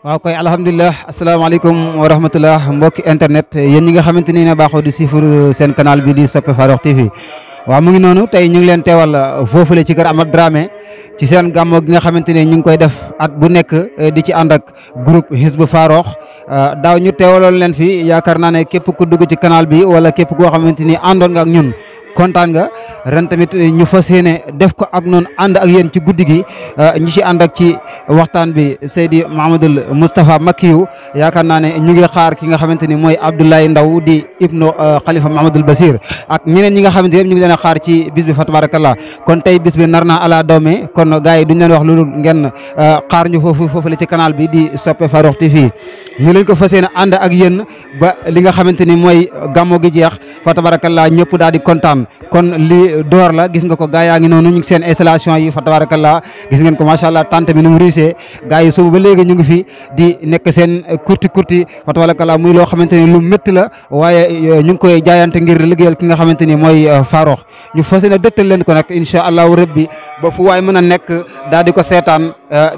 waaw koy alhamdulilah asalaamaaleykum wa rahmatullah mbokki internet yéen ñi nga xamante ni ne baaxoo di suivre seen canal bi di Sope Farokh TV waaw mu ngi noonu tey ñu ngi leen teewal foofule ci kër Amath Dramé ci seen gàmmo gi nga xamante ne ñu ngi koy def at bu nekk di ci ànd ak groupe Hizbut Farokh daaw ñu teewaloon leen fi yaakaar naa ne képp ku dugg ci canal bi wala képp koo xamante ni àndoon nga ak ñun kontaan nga ren tamit ñu fas yéene def ko ak noonu ànd ak yéen ci guddi gi ñu ci ànd ak ci waxtaan bi Seydi Mouhamadoul Moustapha Makiyu yaakaar naa ne ñu ngi xaar ki nga xamante ni mooy Abdoulaye Ndaw di ibnu Khalifa Mouhamadoul Basir ak ñeneen ñi nga xamante ne ñu ngi leen a xaar ci bis bi fa tabarakallah kon tey bis bi nar naa ala doome kon gars yi duñ leen wax loolu ngeen xaar ñu foofu la ci canal bi di Sope Farokh TV ñu leen ko fas yéene ànd ak yéen ba li nga xamante ni mooy gàmmo gi jeex fa tabarakallah ñëpp daal di kontaan kon li door la gis nga ko gaa yaa ngi noonu ñu ngi seen installation yi fa tabarakallah gis ngeen ko macha allah tante bi nu mu riisee gaa yi suba ba léegi ñu ngi fi di nekk seen kurti fa tabarakallah muy loo xamante ni lu métti la waaye ñu ngi koy jaayante ngir liggéeyal ki nga xamante ni mooy Farokh ñu fas yéene dëgtal leen ko nag incha allahu rabbi ba fu waay mën a nekk daal di ko seetaan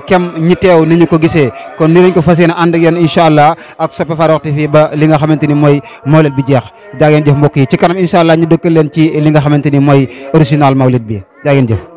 kem ñi teew ni ñu ko gisee kon ni lañ ko fas yéene ànd ak yéen incha allah ak Sope Farokh TV ba li nga xamante ni mooy mawlid bi jeex jaa ngeen jëf mbokk yi ci kanam incha allah ñu dëkkal leen ci li nga xamante ni mooy original mawlid bi jaa ngeen jëf